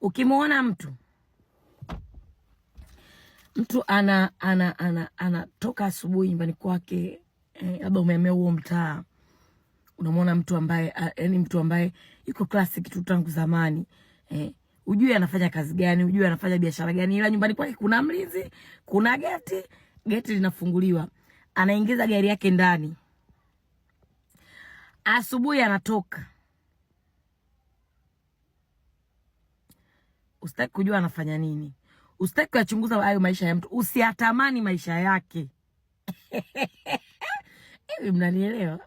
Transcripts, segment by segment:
Ukimwona mtu ana anatoka asubuhi nyumbani kwake, labda umehamia huo mtaa, unamwona mtu ambaye, yaani mtu ambaye yuko classic tu tangu zamani, ujue anafanya kazi gani, ujue anafanya biashara gani, ila nyumbani kwake kuna mlinzi, kuna geti, geti linafunguliwa, anaingiza gari yake ndani, asubuhi anatoka, usitaki kujua anafanya nini, usitaki kuyachunguza hayo maisha ya mtu, usiyatamani maisha yake. Hivi mnanielewa?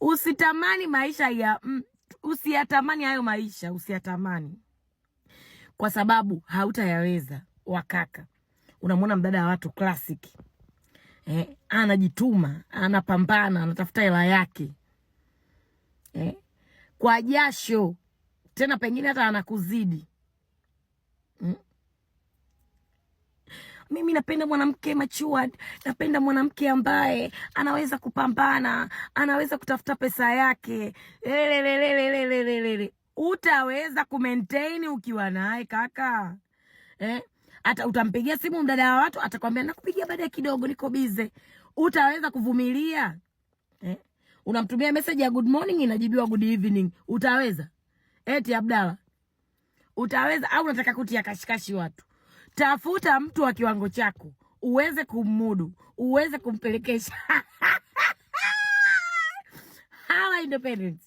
Usitamani maisha ya usiyatamani hayo maisha, usiyatamani kwa sababu hautayaweza. Wakaka, unamwona mdada wa watu classic, anajituma, anapambana, anatafuta hela yake, kwa jasho, tena pengine hata anakuzidi. Mimi napenda mwanamke matured, napenda mwanamke ambaye anaweza kupambana, anaweza kutafuta pesa yake. Lelelelelelelele. Utaweza kumaintain ukiwa naye kaka? Eh? Hata utampigia simu mdada wa watu atakwambia nakupigia baadaye kidogo, niko bize. Utaweza kuvumilia? Eh? Unamtumia message ya good morning inajibiwa good evening. Utaweza? Eti Abdalla. Utaweza au unataka kutia kashikashi watu? Tafuta mtu wa kiwango chako uweze kumudu, uweze kumpelekesha. Hawa independence.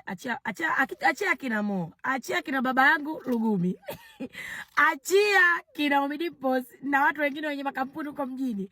Achia, achia, achia kina Mo, achia kina baba yangu Lugumi, achia kina Omidipos na watu wengine wenye makampuni huko mjini.